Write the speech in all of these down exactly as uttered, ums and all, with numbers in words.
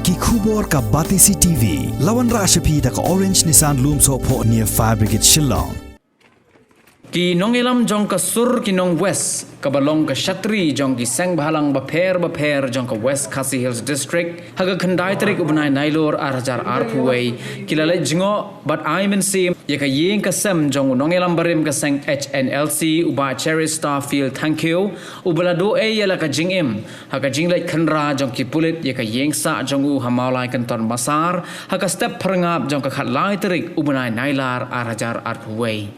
Ki khubor ka Batesi T V, la wanrah sha phi da ka Orange Nissan Lumsohphoh near Fire Brigade Shillong. Ki nongïalam jong ka sur ki nong West, kaba long ka shatri jong ki seng bhalang bapher bapher jong ka West Khasi Hills District, ha ka khyndai tarik u bnai Nailur ar hajar arphew wei, ki la leit jngoh bad ai mynsiem ïa ka ïing ka sem jong u nongïalam barim ka seng H N L C, u Bah Cheristerfield Thangkhiew, uba la duh ei ïa la ka jingim ha ka jingleit khynra jong ki pulit ïa ka ïing sah jong u ha Mawlai Kynton Massar, ha ka step phyrngap jong ka khatlai tarik u bnai Nailur ar hajar arphew wei.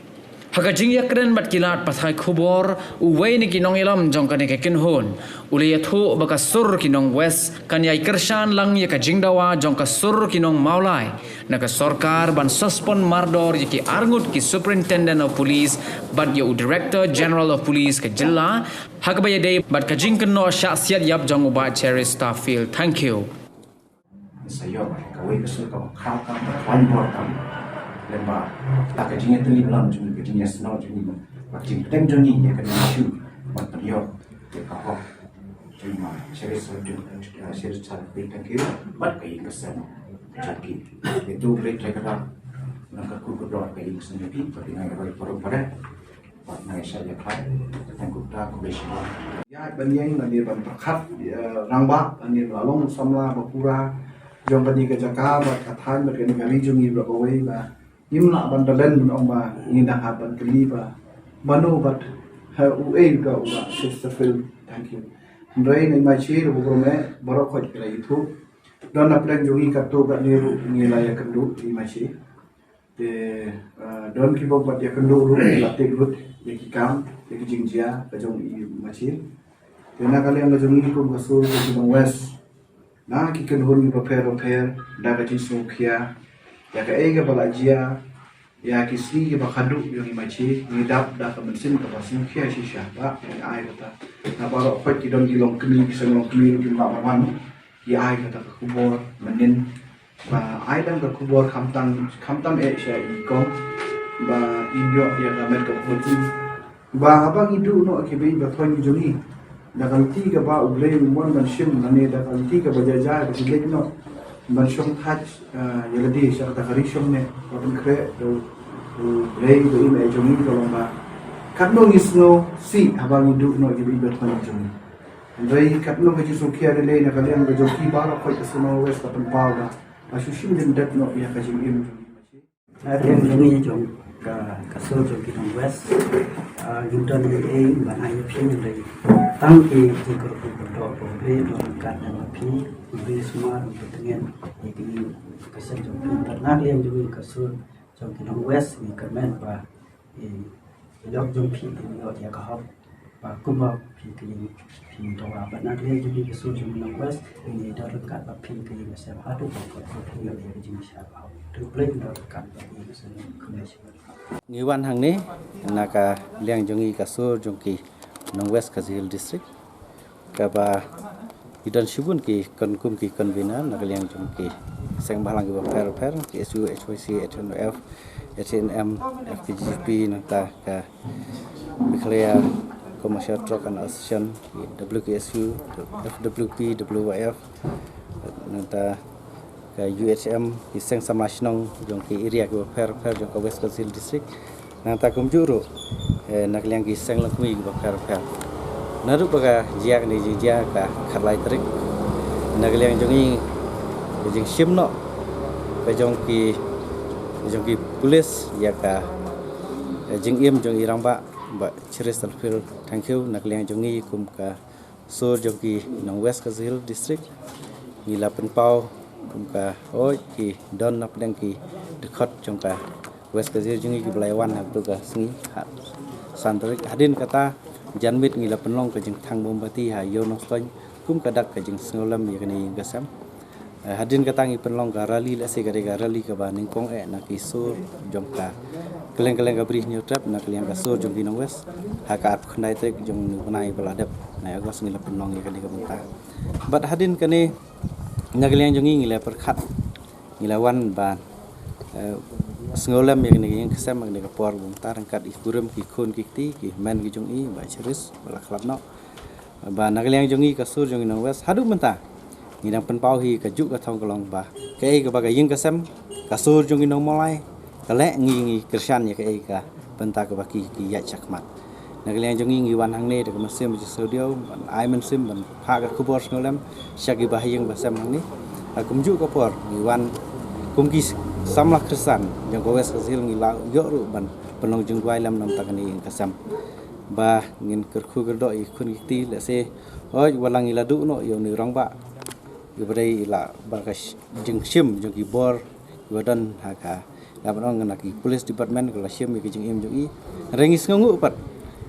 Ha ka jingïakren bad ki lad pathai khubor, uwei na ki nongïalam jong kane ka kynhun u la ïathuh ba ka sur ki nong West kan ïai kyrshan lang ïa ka jingdawa jong ka sur ki nong Mawlai na ka sorkar ban suspend mardor ïa ki arngut ki Superintendent of Police bad ïa u Director General of Police ka jylla, ha kaba ïadei bad ka jingkynnoh shah siat ïap jong u Bah Cheristerfield Thangkhiew. Sa ïoh kawei ka sur kaba khraw kam, kaba khraw bor kam. Lem bad ka jingïatylli blam jong ngi, ka jingïasnoh jong ngi, bad jingpyntip jong ngi ïa kane ka issue ban pynïoh ïa ka hok jong u Bah Cheristerfield, eh, Cheristerfield Thangkhiew bad ka ïing ka sem jong ki. Ïa u Blei Trai Kynrad, na ka kur ka dor ka ïing ka sem jong ki, bad ïa ngi ruh para para. Bad ngi sa ïa khlaiñ, tang kumta, khublei shibun. Ïa ban ïeng lane ban pyrkhat, eh, rangbah lane ba long samla ba pura jong kane ka jaka bad ka thaiñ bad kane ka ri jong ngi ba kawei ba ngim lah ban da len ban ong ba ngi dang hap ban kylli ba mano bad ha uei ka u Bah Cheristerfield Thangkhiew. Hynrei na i Maishi ruh ba krum eh baroh khoit ki la ïathuh. Don na pdeng jong ngi katto katne ruh ngi la ïakynduh i Maishi. Te, eh, don kiba bad ïakynduh ruh, la tip lut ïa ki kam, ïa ki jingjia ka jong i Maishi. Te na ka liang ka jong ngi kum ka sur ka jong West, na ki kynhun kiba pher bapher, da ka jingsngewkhia ïa kaei kaba la jia ïa ki sngi kiba khadduh jong i Maishi, ngi dap da ka mynsiem kaba sngewkhia shisha. Ba ngi ai kata, na baroh khoit ki don ki longkmie, ki seng longkmie ruh kim lah ban wan, ki ai kata ka khubor mynnin. Ba ai tang ka khubor khamtam, khamtam eh sha i kong ba in ïoh ïa ka met ka pyrthei. Ba haba ngi duh noh ki beit ba thoiñ ki jong ngi, da ka lynti kaba U Blei um mon ban shim, lane da ka lynti kaba jai jai ba ki leit noh ban shong thait, ah, ïa lade sha kata ka ri shong ne, ba pynkhreh da U Blei ba im eh jong ngi, ka long ba katno ngi sngewsih haba ngi duh noh ki beit ba thoiñ ki jong ngi. Hynrei katno ka jingsngewkhia lei lei na ka liang ka jong ki baroh khoit ka Sumar West ka pynpaw ba la shu shim lyndet noh ïa ka jingim jong ngi. Na ka liang jong ngi jong ka, ka sur jong ki nong West, ah, ngim don ei ei ban ai ïa phi, hynrei tang ki jingkyrkhu kyrdoh ba U Blei un don ryngkat lem bad phi, U Blei u sumar u pyntngen ïa ki ïing ki sem jong phi. Bad na ka liang jong ngi ka sur jong ki nong West ngi kyrmen ba i, i lok jong phi, i lok ïa ka hok. Ba kumba phi ka ïing phi dawa bad na ka liang jong phi ka sur jong nong West, i, i dor ryngkat bad phi ka ïing ka sem haduh ba phi ïoh ïa ka jingshah ba hok. Te U Blei u dor ryngkat bad phi ka sur, khublei shibun. Ngi wan hangne na ka liang jong ngi ka sur jong ki nong West Khasi Hills District. Kaba i don shibun ki kon kum ki convener na ka liang jong ki seng bhalang kiba pher pher, K S U, H Y C, H N F, H N M, F K J P, nangta ka Meghalaya Commercial Truck and Association, W K S U, F W P, W Y F, nangta ka U H M, ki seng samla shnong jong ki area kiba pher pher jong ka West Khasi Hills District. Nangta kumjuh ruh, eh, na ka liang ki seng longkmie kiba pher pher. Naduh ba ka jia kane ka jingjia ka khatlai tarik, na ka liang jong ngi ka jingshim noh ka jong ki, jong ki pulit ïa ka, eh, jingim jong i rangbah Bah Cheristerfield Thangkhiew, na ka liang jong ngi kum ka sur jong ki nong West Khasi Hills District, ngi la pynpaw kum ka, oi, ki don na pdeng ki dkhot jong ka West Khasi Hills jong ngi kiba la wan ha katu ka sngi, ha san tarik. Hadien kata, janmiet ngi la pynlong ka jingthang mombati ha Ïew Nongstoiñ kum ka dak ka jingsngewlem ïa kane ka ïing ka sem. Eh, hadien kata ngi pynlong ka rally, lehse ka dei ka rally kaba nyngkong eh na ki sur jong ka kylleng kylleng ka Bri Hynñiewtrep, na ka liang ka sur jong ki nong West, ha ka arphew khyndai tarik jong u bnai ba la dep, bnai August, ngi la pynlong ïa kane ka bynta. Bad hadien kane, na ka liang jong ngi ngi la pyrkhat, ngi la wan ban, eh, sngewlem ïa kane ka ïing ka sem ha kane ka por ba mynta ryngkat i kurim ki khun ki kti, ki hynmen ki jong i, Bah Cheris ba la khlad noh. Ba na ka liang jong ngi ka sur jong ngi nong West haduh mynta Ngi dang pynpaw hi ka juk ka thong ka long ba kaei kaba ka ïing ka sem, ka sur jong ngi nong Mawlai ka leh, ngi ngi kyrshan ïa kaei ka bynta kaba ki ki ïaid shakhmat. Na ka liang jong ngi, ngi wan hangne da ka mynsiem ba jingsngewdiaw ban ai mynsiem ban phah ka khubor sngewlem sha kiba ha ïing ba sem hangne. Ha kumjuh ka por ngi wan kum ki samla khristan jong ka West Khasi Hills, ngi la ïoh ruh ban pynlong jingduwai lem namar kane ka ïing ka sem, ba ngin kyrkhu kyrdoh ïa ki khun ki kti, lehse hooid wat la ngi la duh noh ïa une u rangbah, ïa ba dei la ba ka sh-, jingshim jong ki bor ïa ba don ha ka, la ban ong na ki police department ka la shim ïa ka jingim jong i. Hynrei ngi sngewnguh pat,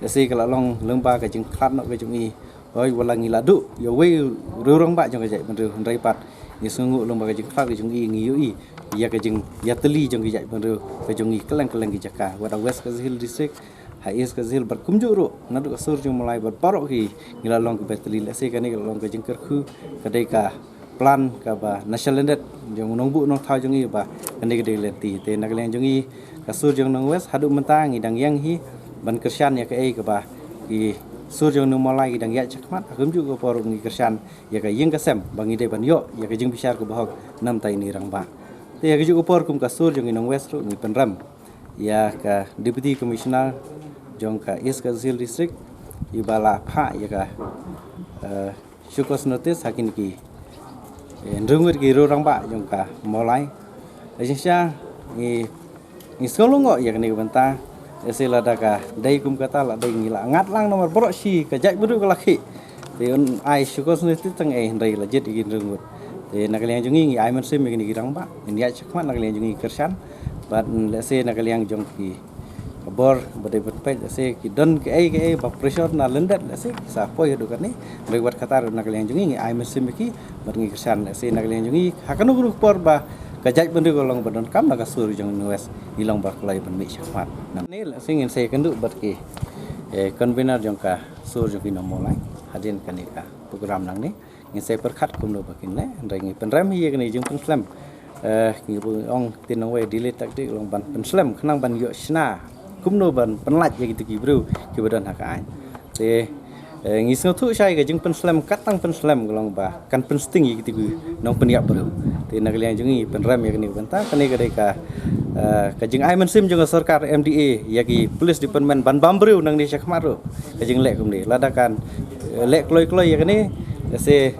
lehse ka la long lyngba ka jingkhlad noh ka jong i. Hooid wat la ngi la duh ïa uwei u rangbah jong ka jaitbynriew, hynrei pat ngi sngewnguh lyngba ka jingkhlad ka jong i ngi ïohi ïa ka jingïatylli jong ki jaitbynriew ka jong i kylleng kylleng ki jaka, wat ha West Khasi Hills District, ha East Khasi Hills bad kumjuh ruh naduh ka sur jong Mawlai bad baroh ki, ngi la long kiba ïatylli. Lehse kane ka la long ka jingkyrkhu, ka dei ka plan kaba na shalyndet jong u nongbuh nongthaw jong i ba kane ka dei lynti. Te na ka liang jong i, ka sur jong nong West haduh mynta ngi dang ïeng hi ban kyrshan ïa kaei kaba ki sur jong nong Mawlai ki dang ïaid shakhmat. Ha kumjuh ka por ngi kyrshan ïa ka ïing ka sem ba ngi dei ban ïoh ïa ka jingbishar kaba hok namar ine i rangbah. Te ha kajuh ka por kum ka sur jong i nong West ruh ngi pynrem ïa ka Deputy Commissioner jong ka East Khasi Hills District, i ba la phah ïa ka, eh, show cause notice ha kine ki, eh, hynriew ngut ki rangbah jong ka Mawlai. Lehse shisha ngi, ngi sngew lyngngoh ïa kane ka bynta. Lehse lada ka dei kum kata, la dei ngi la ngat lang namar baroh shi ka jaitbynriew ka la khih. Te un ai show cause notice tang ei, hynrei la jied ïa ki hynriew ngut. Te na ka liang jong ngi, ngi ai mynsiem ïa kine ki rangbah, ngin ïaid shakhmat. Na ka liang jong ngi kyrshan. Bad lehse na ka liang jong ki bor ba dei ban peit, lehse ki don kaei kaei ba pressure na lyndet, lehse ki sa poi haduh kane. Hynrei wat kata ruh na ka liang jong ngi, ngi ai mynsiem ïa ki bad ngi kyrshan. Lehse na ka liang jong ngi, ha kano kano ka por ba ka jaitbynriew ka long ba donkam na ka sur jong nong West, ngi long ba kloi ban mih shakhmat. Nangne lehse ngin sa ïakynduh bad ki, eh, convener jong ka sur jong ki nong Mawlai hadien kane ka program nangne. Ngin sa pyrkhat kumno ba kin leh, hynrei ngi pynrem hi ïa kane ka jingpynslem. Eh, ngi ong ktien nongwei, delayed tactic, long ban pynslem khnang ban ïoh shna kumno ban pynlait ïa kito ki briew kiba don ha ka aiñ. Te, eh, ngi sngewthuh shai ka jingpynslem, kat tang pynslem ka long ba kan pynsting ïa kito ki nongpynïap briew. Te na ka liang jong ngi pynrem ïa kane ka bynta, kane ka dei ka, eh, ka jingai mynsiem jong ka sorkar M D A ïa ki police department ban bam briew nangne shakhmat ruh. Ka jingleh kumne, lada kan, eh, leh kloi kloi ïa kane, lehse,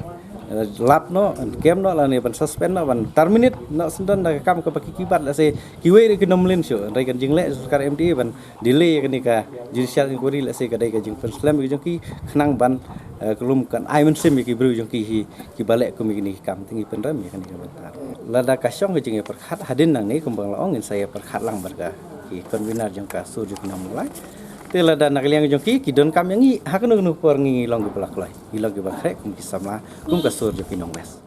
eh, lap noh, kem noh, lane ban suspend noh, ban terminate noh syndon da ka kam kaba ki, ki bat, lehse kiwei ruh kin ym mlien shuh. Hynrei kan jingleh sorkar M D A ban delay ïa kane ka judicial inquiry, lehse ka dei ka jingpynslem ïa ki jong ki khnang ban, eh, ka long kan ai mynsiem ïa ki briew jong ki hi kiba leh kum ïa kine ki kam. Te ngi pynrem ïa kane ka bynta. Lada ka shong ka jingïapyrkhat hadien nangne, kumba nga la ong, ngin sa ïapyrkhat lang bad ka ki convener jong ka sur jong ki nong Mawlai. Te lada na ka liang jong ki ki donkam ïa ngi, ha kano kano ka por ngi, ngi long kiba la kloi, ngi long kiba khreh kum ki samla, kum ka sur jong ki nong West.